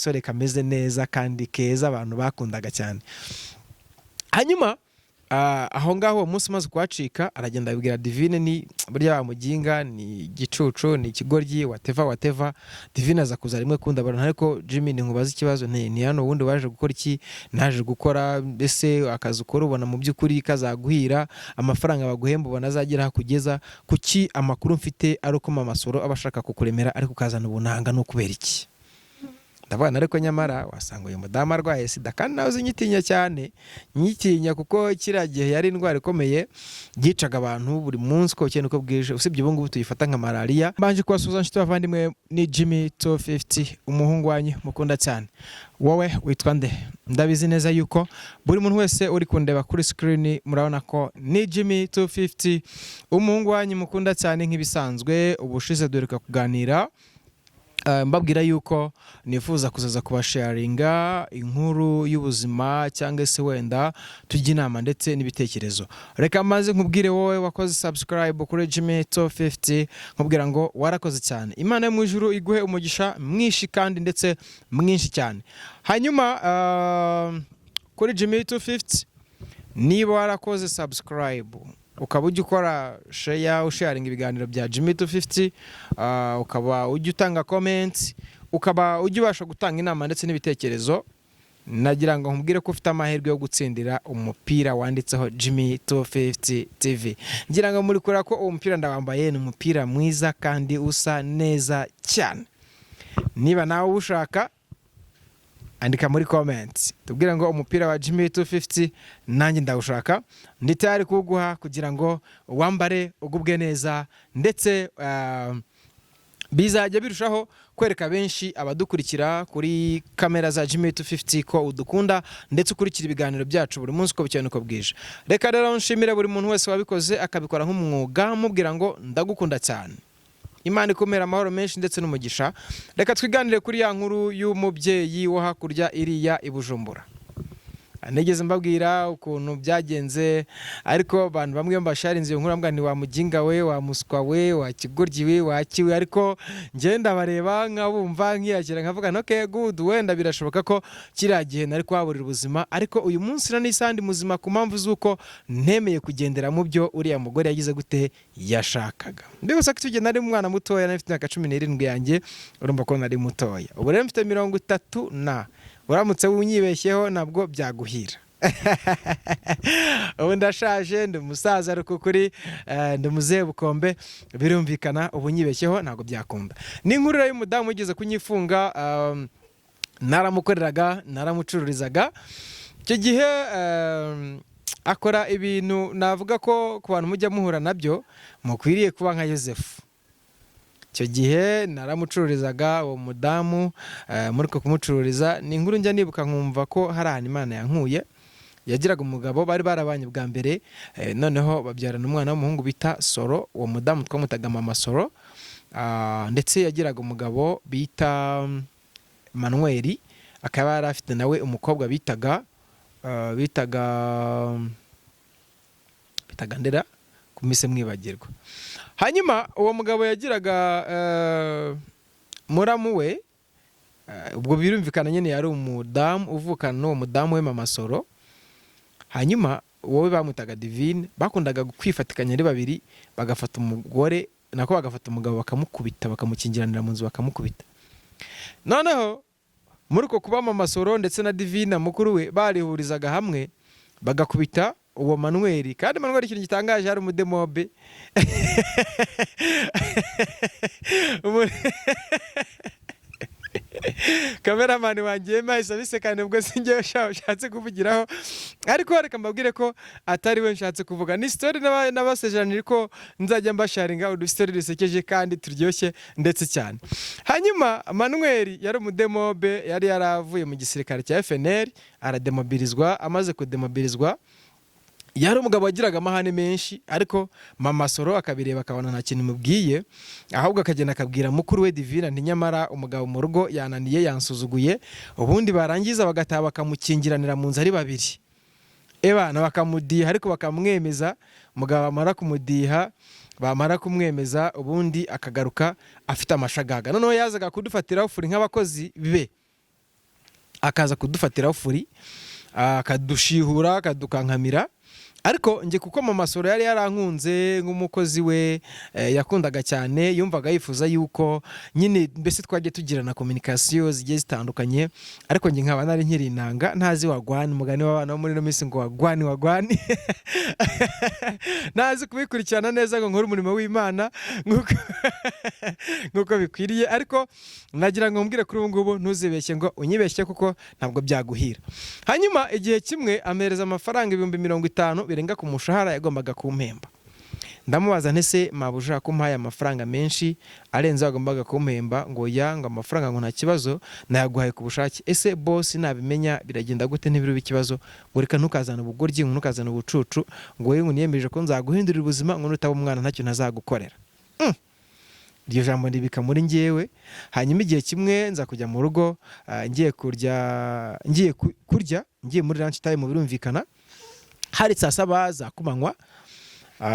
agasore kameze neza kandi keza abantu bakundaga cyane. Hanyuma aho ngaho uwo munsi umaze kuhacika, aragenda abibwira Divine, ni burya wa muginga ni igicucu, ni ikigoryi, whatever whatever. Divine aza kuza rimwe kundabara, ariko Jimmy, ni nkubaza ikibazo, ni hano ubundi waje gukora iki? Naje gukora. Mbese akazi ukora ubona mu by'ukuri kazaguhira? Amafaranga baguhemba ubona azagera aho akugeza? Kuki amakuru mfite ari uko Mama Soro aba ashaka kukuremera ariko ukazana ubunanga, ni ukubera iki? Ndabona ariko nyamara wasanga uyu mudamu arwaye sida, kandi nawe uzi nyitinya cyane, nyitinya kuko kiriya gihe yari indwara ikomeye, yicaga abantu buri munsi uko bukeye uko bwije, usibye ubu ngubu tuyifata nka malariya. Mbanje kubasuhuza nshuti bavandimwe, ni Jimmy 250, umuhungu wanyu mukunda cyane. Wowe witwa nde? Ndabizi neza yuko buri muntu wese uri kundeba kuri screen murabona ko ni Jimmy 250, umuhungu wanyu mukunda cyane nk'ibisanzwe. Ubushize duheruka kuganira mbabwira yuko nifuza kuzaza kubasharinga inkuru y'ubuzima cyangwa se wenda tujya inama ndetse n'ibitekerezo. Reka maze nkubwire wowe wakoze subscribe kuri Jimmy 250, nkubwira ngo warakoze cyane, Imana yo mu ijuru iguhe umugisha mwinshi kandi ndetse mwinshi cyane. Hanyuma kuri Jimmy 250, niba warakoze subscribe, ukaba ujya ukora share, usharinga ibiganiro bya Jimmy 250, ukaba ujya utanga comment, ukaba ujya ubasha gutanga inama ndetse n'ibitekerezo, nagira ngo nkubwire ko ufite amahirwe yo gutsindira umupira wanditseho Jimmy 250 TV. Ngira ngo muri kureba ko uwo mupira ndawambaye, ni umupira mwiza kandi usa neza cyane. Niba nawe uwushaka, andika muri comment tubwire ngo umupira wa Jimmy 250 nanjye ndawushaka, ndi tayari kuwuguha kugira ngo wambare ugubwe neza, ndetse bizajya birushaho kwereka benshi abadukurikira kuri kamera za Jimmy 250 ko udukunda ndetse ukurikira ibiganiro byacu buri munsi uko bukeye uko bwije. Reka rero nshimire buri muntu wese wabikoze akabikora nk'umwuga, mubwira ngo ndagukunda cyane, Imana ikumera amahoro menshi ndetse n'umugisha. Reka twiganire kuri ya nkuru y'umubyeyi wo hakurya iriya i Bujumbura. Nigeze mbabwira ukuntu byagenze, ariko abantu bamwe mbasharinze iyo nkuru bambwira ni wa muginga we, wa muswa we, wa kigoryi we, wa kiwe, ariko njye ndabareba nkabumva nkiyakira, nkavuga no okay, good, wenda birashoboka ko kiriya gihe nari kuhaburira ubuzima, ariko uyu munsi na n'isandi muzima ku mpamvu z'uko ntemeye kugendera mu byo uriya mugore yagize gute yashakaga. Mbibutsa ko icyo gihe nari umwana mutoya, nari mfite imyaka 17 yanjye, urumva ko nari mutoya. Ubu rero mfite 30 na uramutse unyibeshyeho ntabwo byaguhira. Ubu ndashaje, ndi umusaza rukukuri, ndi muzehe bukombe, birumvikana ubu nyibeshyeho ntabwo byakunda. Ni inkuru rero y'umudamu wigeze kunyifunga, naramukoreraga, naramucururizaga. Icyo gihe akora ibintu navuga ko ku bantu mujya muhura nabyo mukwiriye kuba nka Yosefu. Icyo gihe naramucururizaga uwo mudamu, muri uko kumucururiza, ni inkuru njya nibuka nkumva ko hari ahantu Imana yankuye. Yagiraga umugabo bari barabanye bwa mbere, noneho babyarana umwana w'umuhungu bita Soro. Uwo mudamu twamutaga Mama Soro. Ndetse yagiraga umugabo bita Manuel, akaba yari afite nawe umukobwa bitaga Ndera kumise mwibagirwa. Hanyuma uwo mugabo yagiraga muramu we, ubwo birumvikana nyine yari umudamu uvukana n'uwo mudamu we Mama Soro. Hanyuma wowe bamwitaga Divine, bakundaga kwifatikanya ari babiri, bagafata umugore, nako bagafata umugabo, bakamukubita, bakamukingiranira mu nzu bakamukubita. Noneho muri uko kuba Mama Soro ndetse na Divine mukuru we barihurizaga hamwe bagakubita uwo Manuel. Kandi Manuel, ikintu gitangaje, hari umudemobe. Kameramani wanjye mahise abisekane, ubwo sinjye ushatse kuvugiraho, ariko reka mbabwire ko atari we nshatse kuvuga. Ni story nabasezeranije ko nzajya mbasharinga udustori dusekeje kandi turyoshye ndetse cyane. Hanyuma Manuel yari umudemobe, yari yaravuye mu gisirikare cya FNL arademobilizwa. Amaze kudemobilizwa, yari umugabo wagiraga amahane menshi, ariko Mama Soro akabireba akabona nta kintu imubwiye, ahubwo akagenda akabwira mukuru we Divine nti nyamara umugabo mu rugo yananiye, yansuzuguye. Ubundi barangiza bagataha bakamukingiranira mu nzu ari babiri, ebana bakamudiha ariko bakamwemeza. Umugabo bamara kumudiha, bamara kumwemeza, ubundi akagaruka afite amashagaga. Noneho yazaga kudufatiraho furi nk'abakozi be. Akaza kudufatiraho furi, akadushihura, akadukankamira. Ariko njye, kuko Mama Soro yari yarankunze nk'umukozi we, yakundaga cyane, yumvaga yifuza yuko nyine mbese twajya tugirana communication zigiye zitandukanye. Ariko njye nkaba nari nkiri inanga, ntazi wagwan, umugani w'abana bo muri ino minsi ngo wagwan wagwan, ntazi kubikurikirana neza ngo nkore umurimo w'Imana nk'uko bikwiriye. Ariko nagira ngo mbwire kuri ubu ngubu, ntuzibeshye ngo unyibeshye, kuko ntabwo byaguhira. Hanyuma igihe kimwe ampereza amafaranga 50,000 birenga ku mushahara yagombaga kumpemba. Ndamubaza nti: "Se mabuja, ko umpaye amafaranga menshi arenze wagombaga kumpemba?" Ngo: "Ya, ngo amafaranga ngo nta kibazo, nayaguhaye ku bushake." "Ese boss nabimenya biragenda gute? Ntibiribe ikibazo?" Ngo: "Reka, ntukazane ubugoryi, ngo ntukazane ubucucu, ngo wowe ngo niyemeje ko nzaguhindurira ubuzima, ngo nutaba umwana ntacyo ntazagukorera." Iryo jambo ndibika muri njyewe. Hanyuma igihe kimwe nza kujya mu rugo, ngiye kurya, ngiye kurya, ngiye muri lunch time, birumvikana hari saa 7 za kumanywa.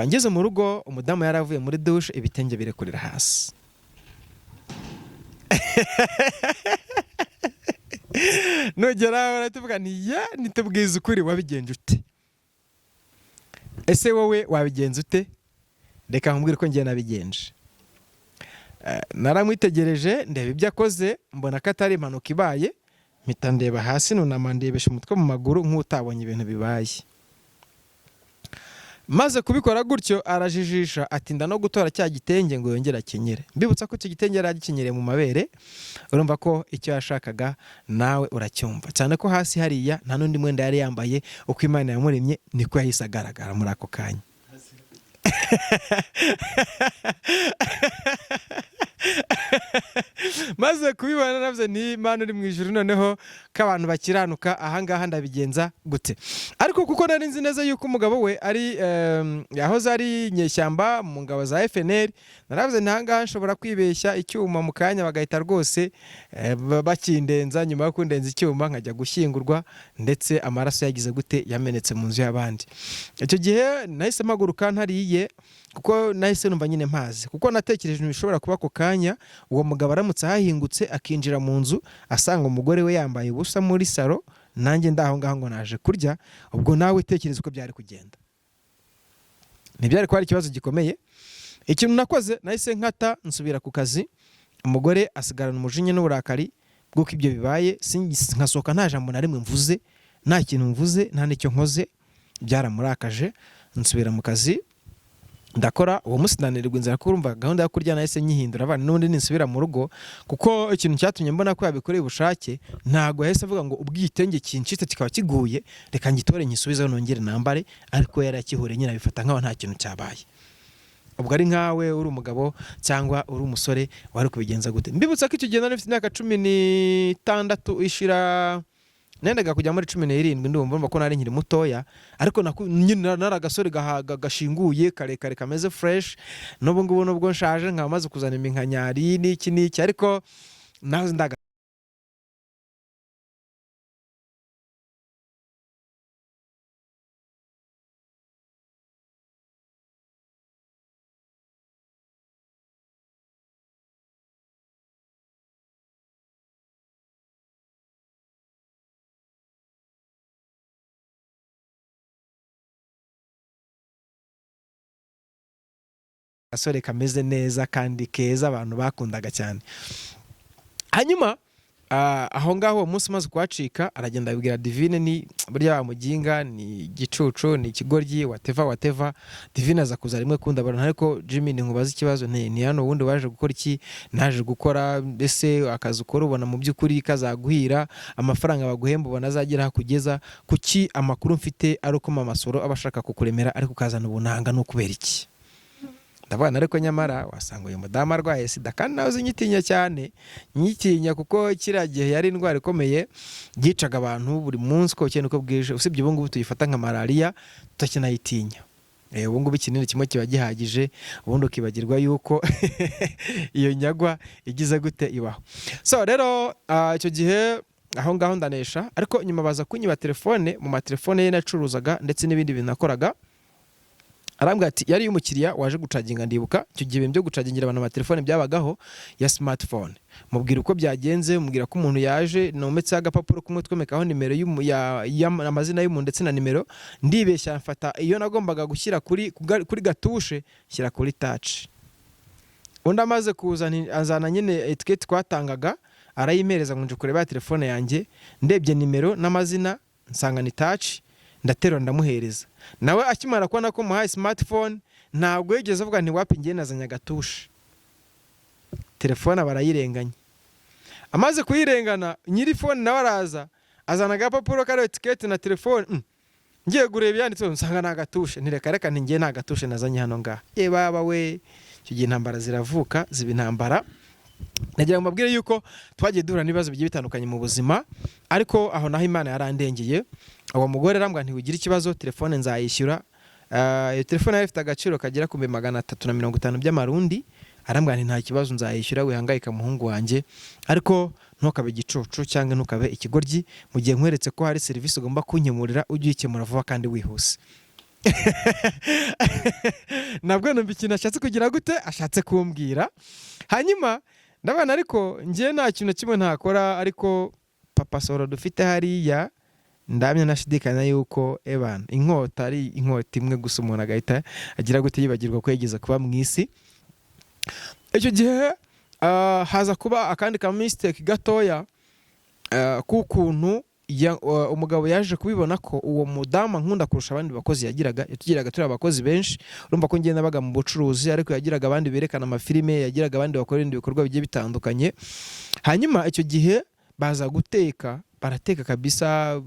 Ngeze mu rugo, umudamu yari avuye muri douche, ibitenge birekurira hasi. Nugera baratuvuga nti: "Ya, nitubwize ukuri, wabigenje ute? Ese wowe wabigenza ute?" Reka nkubwire ko ngiye nabigenje. Naramwitegereje, ndeba ibyo akoze, mbona ko atari impanuka ibaye, mpita ndeba hasi, nunama, ndebesha umutwe mu maguru nk'utabonye ibintu bibaye. Maze kubikora gutyo, arajijisha, atinda no gutora cya gitenge ngo yongere akenyere. Mbibutsa ko icyo gitenge yari agikenyereye mu mabere. Urumva ko icyo yashakaga nawe uracyumva cyane, ko hasi hariya nta n'undi mwenda yari yambaye. Uko Imana yamuremye niko yahise agaragara muri ako kanya. Maze kubibona nabyo ni Imana uri mu ijuru, noneho ko abantu bakiranuka, ahangaha ndabigenza gute? Ariko kuko nari nzi neza yuko umugabo we ari yahoze ari inyeshyamba mu ngabo za FNL, naravuze nti: "Ahangaha nshobora kwibeshya icyuma mu kanya, bagahita rwose bakindenza. Nyuma yo kundenza icyuma, nkajya gushyingurwa, ndetse amaraso yagize gute, yamenetse mu nzu y'abandi." Icyo gihe nahise mpaguruka ntariye, kuko nahise numva nyine mpazi, kuko natekereje ibintu bishobora kuba ako kanya uwo mugabo aramutse ahahingutse, akinjira mu nzu, asanga umugore we yambaye ubusa muri salon, nanjye ndaho ngaho ngo naje kurya. Ubwo nawe tekereza uko byari kugenda. Ntibyari kuba ari ikibazo gikomeye? Ikintu nakoze, nahise nkata nsubira ku kazi. Umugore asigarana umujinya n'uburakari bw'uko ibyo bibaye. Nkasohoka nta jambo na rimwe mvuze, nta kintu mvuze, nta n'icyo nkoze. Byaramurakaje. Nsubira mu kazi, ndakora. Uwo munsi ndananirwa inzara, kuko urumva gahunda yo kurya nahise nyihindura, abana n'ubundi ninsubira mu rugo. Kuko ikintu cyatumye mbona ko yabikoreye ubushake, ntabwo yahise avuga ngo ubwitenge kincitse kikaba kiguye, reka ngitore nkisubizeho nongere nambare. Ariko yari akihuriye nyine, abifata nkaho nta kintu cyabaye. Ubwo ari nkawe, uri umugabo cyangwa uri umusore, wari kubigenza gute? Mbibutsa ko icyo gihe nari mfite imyaka 16 ishira, nendaga kujya muri 17. Ndumva ko nari nkiri mutoya, ariko nyine nari agasore gashinguye, karekare, kameze fresh. N'ubu ngubu nubwo nshaje, nkaba maze kuzana iminkanyari n'iki n'iki, ariko nawe ndaga agasore kameze neza kandi keza, abantu bakundaga cyane. Hanyuma aho ngaho uwo munsi umaze kuhacika, aragenda abibwira Divine ni burya wa muginga ni igicucu, ni ikigoryi, whatever whatever. Divine aza kuza rimwe kundabara: "Ariko Jimmy, ni nkubaza ikibazo." Nti: "Ni hano ubundi waje gukora iki?" "Naje gukora." "Mbese akazi ukora ubona mu by'ukuri kazaguhira? Amafaranga baguhemba ubona azagera aho akugeza? Kuki amakuru mfite ari uko Mama Soro aba ashaka kukuremera, ariko ukazana ubunanga, ni ukubera iki?" Ndavuga, ariko nyamara wasanga uyu mudamu arwaye sida, kandi nawe uzi nyitinya cyane, nyitinya, kuko kiriya gihe yari indwara ikomeye, yicaga abantu buri munsi uko bukeye uko bwije. Usibye ubu ngubu tuyifata nka malariya, tutakinayitinya. Ubu ngubu ikinini kimwe kiba gihagije, ubundi ukibagirwa yuko iyo nyagwa igize gute, ibaho. So rero icyo gihe aho ngaho ndanesha, ariko nyuma baza kunyiba telefone mu matelefone ye nacuruzaga, ndetse n'ibindi bintu nakoraga. Arambwira ati yari umukiriya waje gucaginga. Ndibuka icyo gihe ibintu byo gucagingira abantu amatelefone byabagaho ya smartphone. Mubwira uko byagenze, mubwira ko umuntu yaje nometseho agapapuro kumwe twomekaho nimero amazina y'umuntu ndetse na nimero. Ndibeshya mfata iyo nagombaga gushyira kuri gatushe nshyira kuri touch. Undi amaze kuza azana nyine etiketi twatangaga, arayimereza ngo nje kureba ya telefone yanjye. Ndebye nimero n'amazina nsanga ni touch, ndaterura ndamuhereza. Nawe akimara kubona ko muhaye smartphone, ntabwo yigeze avuga nti wapi, ngiye nazanye agatushe. Telefone barayirenganya. Amaze kuyirengana, nyiri phone nawe araza azana agapapuro kariho etiketi na telefone. Ngiye kureba yanditseho nsanga ni agatushe. Ntireka reka, nti ngiye nta gatushe nazanye hano ngaha. Ye baba we, icyo gihe intambara ziravuka, ziba intambara. Nagira ngo mbabwire yuko twagiye duhura n'ibibazo bigiye bitandukanye mu buzima, ariko aho naho Imana yarandengeye. Uwo mugore arambwira, ntiwigire ikibazo, telefone nzayishyura. Iyo telefone yari ifite agaciro kagera ku 350,000 by'amarundi. Arambwira nti nta kibazo, nzayishyura, wihangayika muhungu wanjye, ariko ntukabe igicucu cyangwa ntukabe ikigoryi. Mu gihe nkweretse ko hari serivisi ugomba kunkemurira, ujye uyikemura vuba kandi wihuse. Nabwo numva ikintu ashatse kugira gute, ashatse kumbwira. Hanyuma ndabona ariko njye nta kintu na kimwe ntakora, ariko papa soro dufite hariya, ndamya nashidikanya yuko ebana inkota ari inkota imwe gusa, umuntu agahita agira gute, yibagirwa ko yigeze kuba mu isi. Icyo gihe haza kuba akandi ka mistake gatoya, k'ukuntu umugabo yaje kubibona ko uwo mudamu ankunda kurusha abandi bakozi yagiraga. Yatugiraga turi abakozi benshi. Urumva ko ngenda nabaga mu bucuruzi, ariko yagiraga abandi berekana amafilime, yagiraga abandi bakora ibindi bikorwa bigiye bitandukanye. Hanyuma icyo gihe baza guteka, barateka kabisa.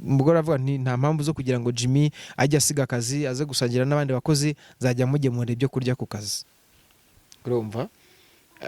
Umugore aravuga nti nta mpamvu zo kugira ngo Jimmy ajye asiga akazi aze gusangira n'abandi bakozi, nzajya mugemurira ibyo kurya ku kazi. Urumva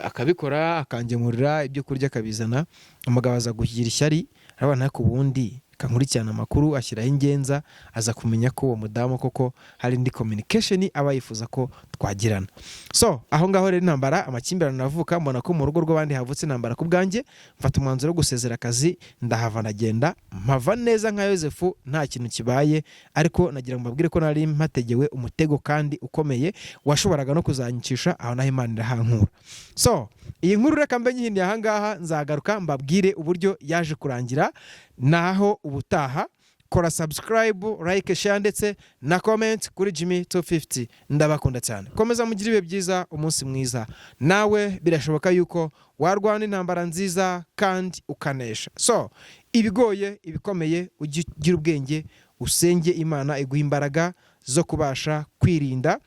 akabikora, akangemurira ibyo kurya akabizana. Umugabo aza kugira ishyari, arabona ariko ubundi kankurikirana amakuru, ashyiraho ingenza, aza kumenya ko uwo mudamu koko hari indi communication aba yifuza ko twagirana. So aho ngaho rero intambara, amakimbirane aravuka. Mbona ko mu rugo rw'abandi havutse intambara ku bwanjye, mfata umwanzuro wo gusezera akazi, ndahava, ndagenda, mpava neza nka Yosefu, nta kintu kibaye. Ariko nagira ngo mbabwire ko nari mpategewe umutego kandi ukomeye washoboraga no kuzanyicisha aho, naho Imana irahankura. So iyi nkuru reka mbe nyihiniye ahangaha, nzagaruka mbabwire uburyo yaje kurangira naho ubutaha. Kora subscribe, like, share ndetse na comment kuri Jimmy 250. Ndabakunda cyane, komeza mugire ibihe byiza, umunsi mwiza. Nawe birashoboka yuko warwana intambara nziza kandi ukanesha. So ibigoye, ibikomeye, ujye ugira ubwenge, usenge Imana iguha imbaraga zo kubasha kwirinda.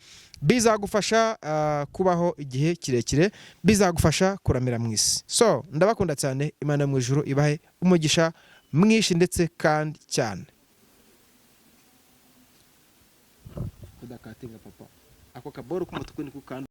Bizagufasha kubaho igihe kirekire, bizagufasha kuramira mu isi. So ndabakunda cyane, Imana yo mu ijuru ibahe umugisha mwinshi ndetse kandi cyane. Kudakatinga papa, ako kaboro k'umutuku niko ukanda.